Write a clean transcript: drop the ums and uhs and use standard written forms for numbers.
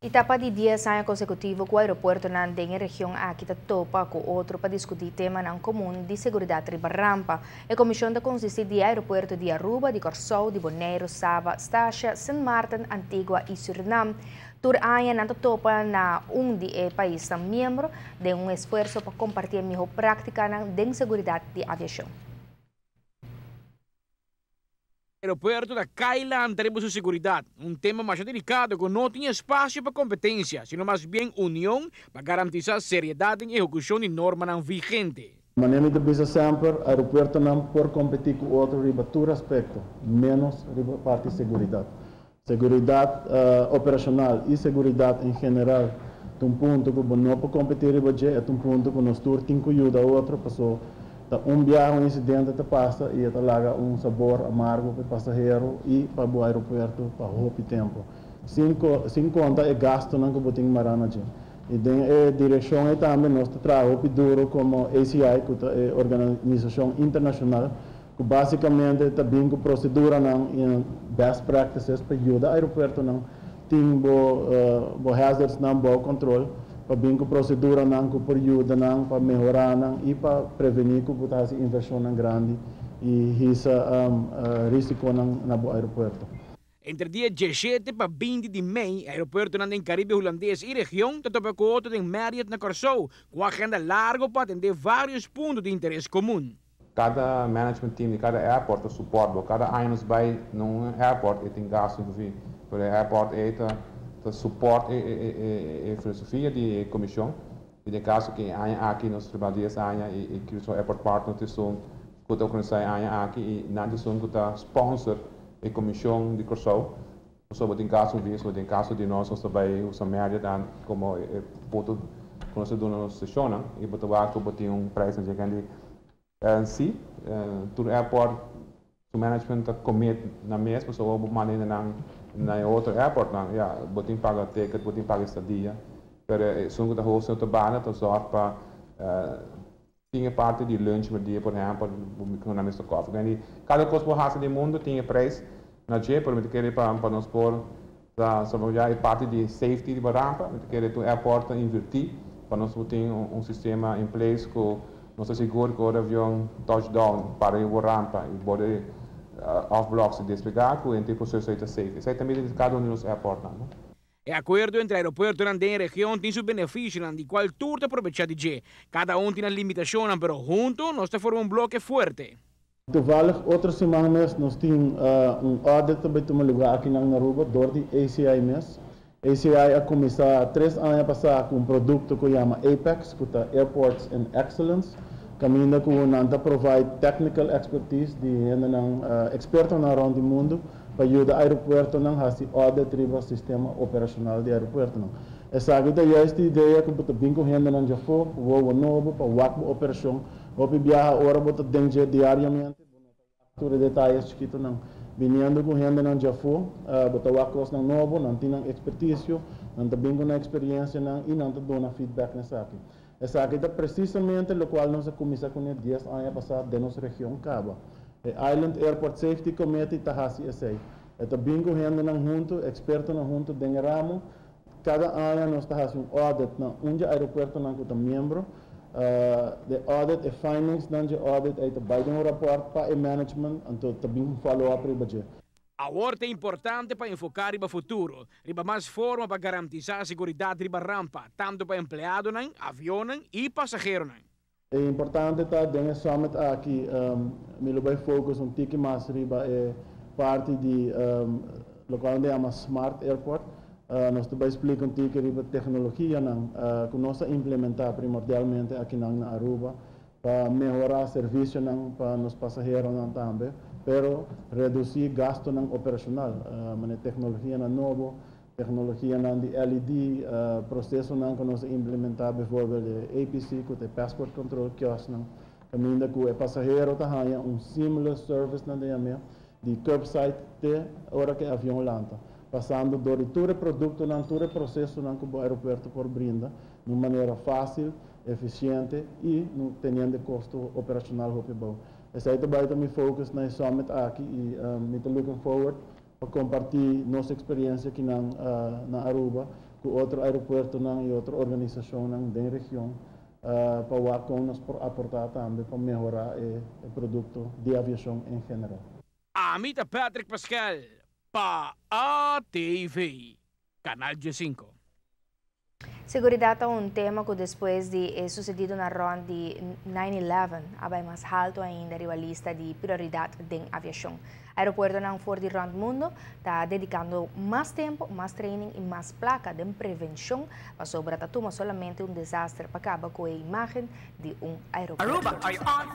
E ta pa di 10 aña consecutivo cu aeropuertonan den e region aki ta topa cu otro pa discuti temanan comun di seguridad riba rampa. E comision ta consisti di aeropuerto di Aruba, di Corsou, di Bonaire, Saba, Statia, Sint Maarten, Antigua y Surinam. Tur aña nan ta topa na un di e paisnan miembro den un esfuerso pa comparti miho practicanan den seguridad di aviacion. Aeropuerto ta cay lanta riba su seguridad, un tema masha delicado cu no tin espacio pa competencia, sino mas bien union pa garantisa seriedad den ehecucion di normanan vigente. Manera mi ta bisa semper, aeropuertonan por competi cu otro riba tur aspecto, menos riba parti seguridad. Seguridad operacional y seguridad en general ta un punto cu bo no por competi riba dje, e ta un punto cu nos tur tin cu yuda otro, paso ta un biaha un incidente ta pasa y e ta laga un sabor amargo pa e pasahero y pa bo aeropuerto pa hopi tempo, sin conta e gastonan cu bo tin mara na dje. Y den e direccion ey tambe nos ta traha hopi duro como ACI, cu ta e organisacion internacional cu basicamente ta bin cu proceduranan y best practices pa yuda aeropuertonan tin bo hazardsnan bou control, pa bin cu proceduranan cu por yuda nan pa mehora nan y pa preveni cu bo ta haci inversionnan grandi y hisa risiconan na bo aeropuerto. Entre dia 17 pa 20 di mei, aeropuertonan den Caribe Hulandes y region ta topa cu otro den Marriott na Corsou, cu agenda largo pa atende varios punto di interes comun. Cada management team di cada airport ta support bo. Cada aña nos bay na un airport y tin gasto envolvi. Pero e airport ey ta support e filosofia di e comision. Y den caso cu e aña aki nos riba 10 aña y Curaçao Airport Partners ta esun cu ta organisa e aña aki y nan ta esun cu ta sponsor e comision di Curaçao. Pasobra bo tin caso envolvi, so den caso di nos, nos ta bay usa Marriott como e punto cu nos ta duna nos sesionnan y bo ta wak cu bo tin un prijs na dje di. Si, tur airport su management ta commit na mes, pasobra bo manda hendenan na e otro airportnan, ya, bo tin paga ticket, bo tin paga estadia, pero esun cu ta host na otro banda ta zorg pa tin e parti di lunch merdia, por ehempel, bo na mes koffie. Di cada cos bo haci den mundo tin e prijs na dje, pero mi ta kere pa nos por ta ya e parti di safety di rampa, mi ta kere tur airport ta inverti pa nos por tin un sistema in place cu nos ta sigur cu ora avion touchdown para e rampa y borde off blocks y despega cu e proceso ta safe. Esey tambe di cada un di nos airportnan, no? E acuerdo entre aeropuertonan den region tin su beneficionan di cual tur ta aprovecha di dje. Cada un tin limitacion, pero hunto nos ta forma un bloke fuerte. Toevallig, otro siman mes, nos tin un audit tambe tuma luga aki na Aruba, door di ACI mes. ACI a cuminsa 3 aña pasa cu un producto cu yama APEX, cu ta Airports in Excellence, caminda cu nan ta provide technical expertise di hendenan expertonan rond di mundo pa yuda aeropuertonan haci audit riba sistema operacional di aeropuertonan. Esaki ta juist e idea cu ta bin cu hendenan di afo, wowo nobo, pa wak bo operacion, hopi biaha ora bo ta den dje diariamente, tur e detaye chikitonan. Biniendo cu hendenan di afo, bo ta wak cosnan nobo, nan tin nan experticio, nan ta bin cu nan experiencianan y nan ta duna feedback na esaki. Esaki ta precisamente locual nos a cuminsa cu 10 aña pasa den nos region caba. E Island Airport Safety Committee ta hasi esey. E ta bin cu hendenan hunto, expertonan hunto den ramo. Cada aña nos ta hasi un audit na un di aeropuertonan cu ta miembro. De audit e findings nan di audit ey ta bay den un rapport pa e management, anto ta bin un follow up riba dje. Awor ta importante pa enfoca riba futuro, riba mas forma pa garantisa seguridad riba rampa, tanto pa empleadonan, avionnan y pasaheronan. E importante ta den e summit aki, mi lo bay focus un tiki mas riba e parti di locual nan yama Smart Airport. Nos ta bay splica un tiki riba tecnologianan cu nos a implementa primordialmente aki na Aruba pa mehora servicionan pa nos pasaheronan tambe, pero reduci gastonan operacional, manera tecnologianan nobo, tecnologianan di LED, procesonan cu nos a implementa, bijvoorbeeld e APC, cu ta Passport Control Kiosk nan, caminda cu e pasahero ta haya un seamless service nan ta di curbside te ora cu e avion lanta, pasando door di tur e productonan, tur e procesonan cu e aeropuerto por brinda, di un manera facil, eficiente y teniendo costo operacional hopi abou. Esey tambe ta mi focus na summit aki y mi ta looking forward pa comparti nos experiencia aki na Aruba. ku otro aeropuertonan i otro organisashonnan den region pa wak kon nos por aportá tambe pa mehorá e produkto di aviashon en general. Ami ta Patrick Pascal pa ATV, Canal 5. Seguridad ta un tema cu despues di e sucedidonan rond di 9-11 a bay mas halto ainda riba lista di prioridad den aviacion. Aeropuertonan for di rond mundo ta dedicando mas tempo, mas training y mas placa den prevencion pasobra ta tuma solamente un desaster pa caba cu e imagen di un aeropuerto.